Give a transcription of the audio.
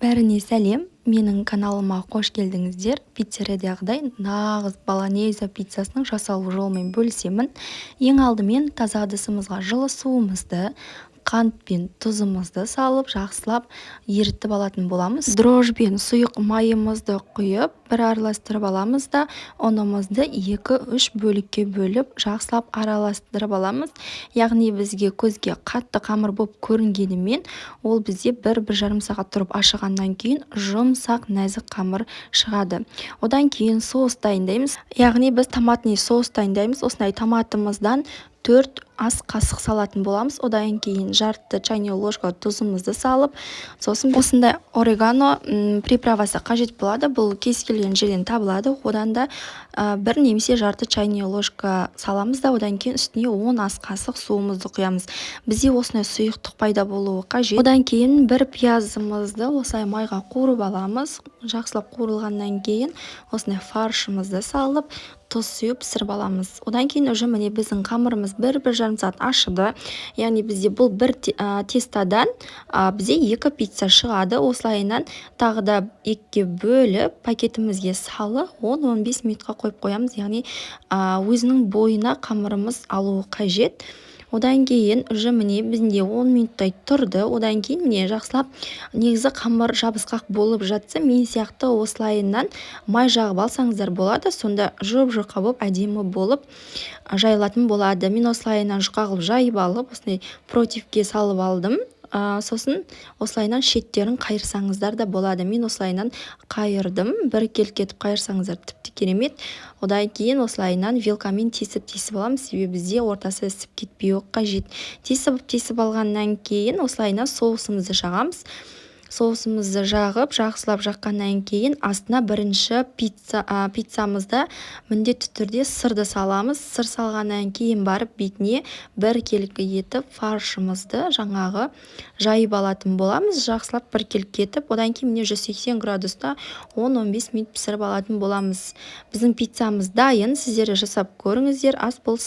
Бәріне сәлем! Менің каналыма қош келдіңіздер! Пиццериядағыдай нағыз болоньезе пиццасының жасалу жолымен бөлісемін. Ең алдымен таза ыдысымызға жылы суымызды, қант пен тұзымызды салып, жақсылап ерітіп алатын боламыз. Дрожжбен сұйық майымызды құйып, бір араластырып аламыз да, ұнымызды 2-3 бөлікке бөліп, жақсылап араластырып аламыз. Яғни бізге көзге қатты қамыр болып көрінгенімен, ол бізде 1-1,5 сағат тұрып ашығаннан кейін жұмсақ, нәзік қамыр шығады. Одан кейін соус дайындаймыз, яғни біз томатный соус дайындаймыз. Осындай томатымыздан 4 ас қасық салатын боламыз. Одан кейін жарты чайный ложка тұзымызды салып, сосын осындай орегано приправасы қажет болады. Бұл кез келген жерден табылады. Одан да 1 немесе жарты чайный ложка саламыз да, одан кейін үстіне 10 ас қасық суымызды құямыз. Бізде осындай сұйықтық пайда болуы қажет. Одан кейін бір пиязымызды осылай майға қуырып аламыз. Жақсылап қуырылғаннан кейін осындай фаршымызды салып, тұз сеуіп, пісіріп аламыз. Одан кейін уже, міне, біздің қамырымыз 1-1,5 сағат ашыды. Яғни бізде бұл бір тестодан бізде екі пицца шығады. Осылайынан тағы да екіге бөліп, пакетімізге салып, 10-15 минутқа қойып қоямыз. Яғни өзінің бойына қамырымыз алуы қажет. Одан кейін уже, міне, бізде 10 минуттай тұрды. Одан кейін, міне, жақсылап, негізі қамыр жабысқақ болып жатса, мен сияқты осылайынан май жағып алсаңыздар болады. Сонда жұп-жұқа болып, әдемі болып жайылатын болады. Мен осылайынан жұқа қылып жайып алып, осындай противке салып алдым. Сосын осылайынан шеттерін қайырсаңыздар да болады. Мен осылайынан қайырдым. Біркелкі етіп қайырсаңыздар, тіпті керемет. Одан кейін осылайынан вилкамен тесіп-тесіп аламыз, себебі бізде ортасы ісіп кетпеуі қажет. Тесіп-тесіп алғаннан кейін осылайынан соусымызды жағамыз. Соусымызды жағып, жақсылап жаққаннан кейін астына бірінші пиццамызда міндетті түрде сырды саламыз. Сыр салғаннан кейін барып бетіне біркелкі етіп фаршымызды жаңағы жайып алатын боламыз, жақсылап біркелкі етіп. Одан кейін, міне, 180 градуста 10-15 минут пісіріп алатын боламыз. Біздің пиццамыз дайын. Сіздер де жасап көріңіздер. Ас болсын!